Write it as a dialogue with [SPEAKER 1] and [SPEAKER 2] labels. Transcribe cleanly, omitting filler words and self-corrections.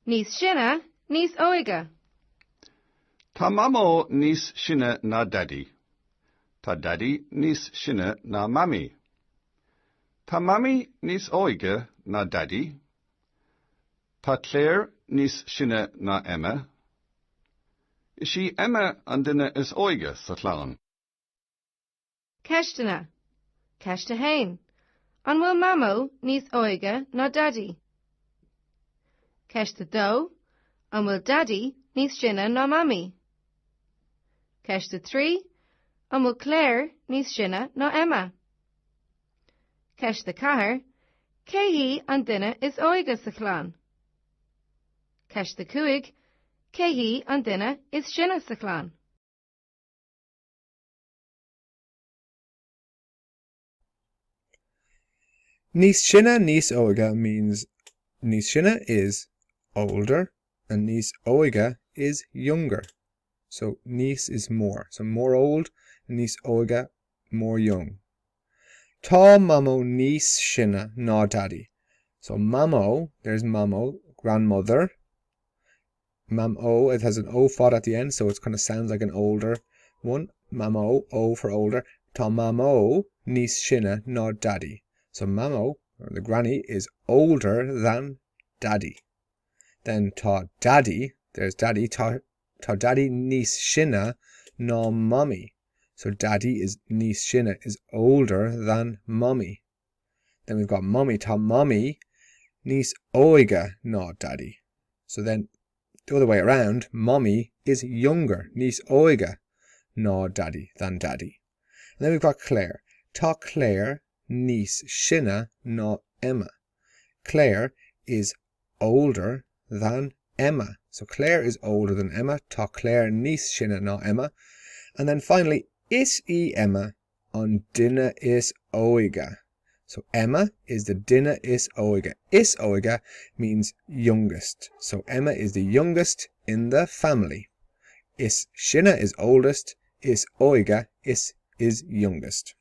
[SPEAKER 1] Níos sine, níos óige.
[SPEAKER 2] Tá Mamó níos sine ná Daidí. Tá Daidí níos sine ná Mamaí. Tá Mamaí níos óige ná Daidí. Tá Claire níos sine ná Emma. Is í Emma an duine is óige sa chlann.
[SPEAKER 1] Ceisteanna. Ceist 1. An bhfuil Mamó níos óige ná Daidí? Ceist 2. An bhfuil Daidí níos sine ná Mamaí? Ceist 3. An bhfuil Claire níos sine ná Emma? Ceist 4. Cé hí an duine is óige sa chlann? Ceist 5. Cé hí an duine is sine sa chlann?
[SPEAKER 3] Níos sine, níos óige means níos sine is older and níos óige is younger. So níos is more. So more old, níos óige, more young. Tá Mamó níos sine ná Daidí. So Mamó, there's Mamó, grandmother. Mamó, it has an O fada at the end, so it kind of sounds like an older one. Mamó, O for older. Tá Mamó níos sine ná Daidí. So Mamó, or the granny, is older than Daddy. Then tá Daddy, there's Daddy, tá, tá Daddy níos sine ná Mommy. So Daddy is níos sine, is older than Mommy. Then we've got Mommy, tá Mommy níos óige ná Daddy. So then the other way around, Mommy is younger, níos óige ná Daddy, than Daddy. And then we've got Claire. Tá Claire níos sine ná Emma. Claire is older than Emma. So Claire is older than Emma. Tá Claire níos sine ná Emma. And then finally, is í Emma an duine is óige. So Emma is the duine is óige. Is óige means youngest. So Emma is the youngest in the family. Is sine is oldest. Is óige is is youngest.